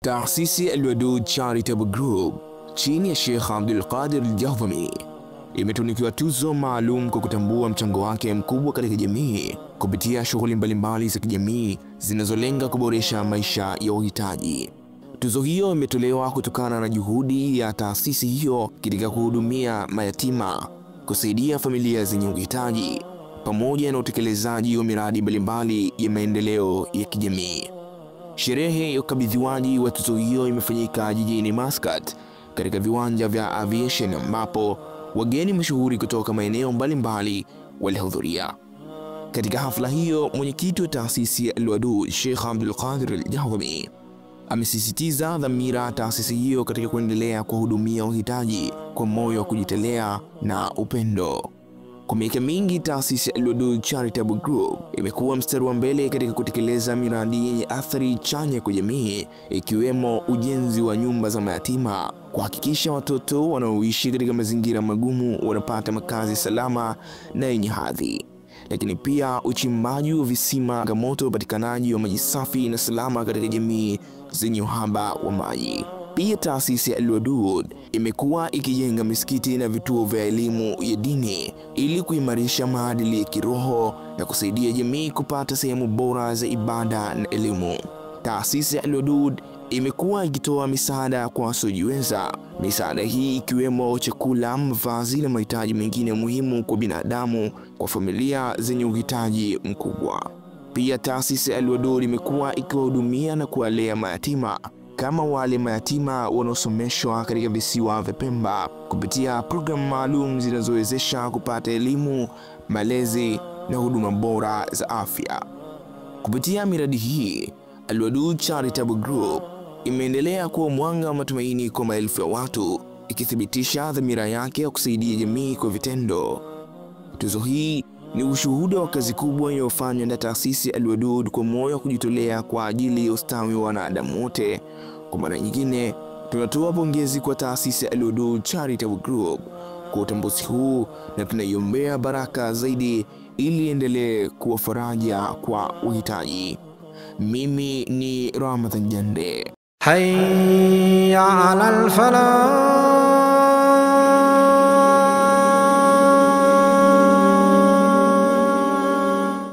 Taasisi Al-Wadud Charitable Group chini ya Sheikh Abdul Qadir Al-Jahdhami imetunikiwa tuzo maalum kwa kutambua mchango wake mkubwa katika jamii kupitia shughuli mbalimbali za kijamii zinazolenga kuboresha maisha ya wahitaji. Tuzo hiyo imetolewa kutokana na juhudi ya taasisi hiyo katika kuhudumia mayatima, kusaidia familia zenye uhitaji, pamoja na utekelezaji wa miradi mbalimbali ya maendeleo ya kijamii. Sherehe ya ukabidhiwaji wa tuzo hiyo imefanyika jijini Muscat katika viwanja vya Aviation, ambapo wageni mashuhuri kutoka maeneo mbalimbali walihudhuria. Katika hafla hiyo, mwenyekiti wa taasisi Al-Wadud Sheikh Abdul Qadir Al-Jahdhami amesisitiza dhamira taasisi hiyo katika kuendelea kuhudumia wahitaji kwa moyo wa kujitolea na upendo. Kwa miaka mingi, taasisi Al-Wadud Charitable Group imekuwa mstari wa mbele katika kutekeleza miradi yenye athari chanya kwa jamii, ikiwemo ujenzi wa nyumba za mayatima, kuhakikisha watoto wanaoishi katika mazingira magumu wanapata makazi salama na yenye hadhi, lakini pia uchimbaji wa visima, changamoto upatikanaji wa maji safi na salama katika jamii zenye uhaba wa maji. Pia taasisi ya Al-Wadud imekuwa ikijenga misikiti na vituo vya elimu ya dini ili kuimarisha maadili ya kiroho na kusaidia jamii kupata sehemu bora za ibada na elimu. Taasisi ya Al-Wadud imekuwa ikitoa misaada kwa wasiojiweza, misaada hii ikiwemo chakula, mavazi na mahitaji mengine muhimu kwa binadamu kwa familia zenye uhitaji mkubwa. Pia taasisi ya Al-Wadud imekuwa ikiwahudumia na kuwalea mayatima kama wale mayatima wanaosomeshwa katika visiwa vya Pemba kupitia programu maalum zinazowezesha kupata elimu, malezi na huduma bora za afya. Kupitia miradi hii, Al-Wadud Charitable Group imeendelea kuwa mwanga wa matumaini kwa maelfu ya watu, ikithibitisha dhamira yake ya kusaidia jamii kwa vitendo. Tuzo hii ni ushuhuda wa kazi kubwa inayofanywa na taasisi Al-Wadud kwa moyo wa kujitolea kwa ajili ya ustawi wa wanadamu wote. Kwa mara nyingine, tunatoa pongezi kwa taasisi Al-Wadud Charitable Group kwa utambuzi huu na tunaiombea baraka zaidi ili endelee kuwa faraja kwa wahitaji. Mimi ni Ramadhan Jande. Hayya alal falah.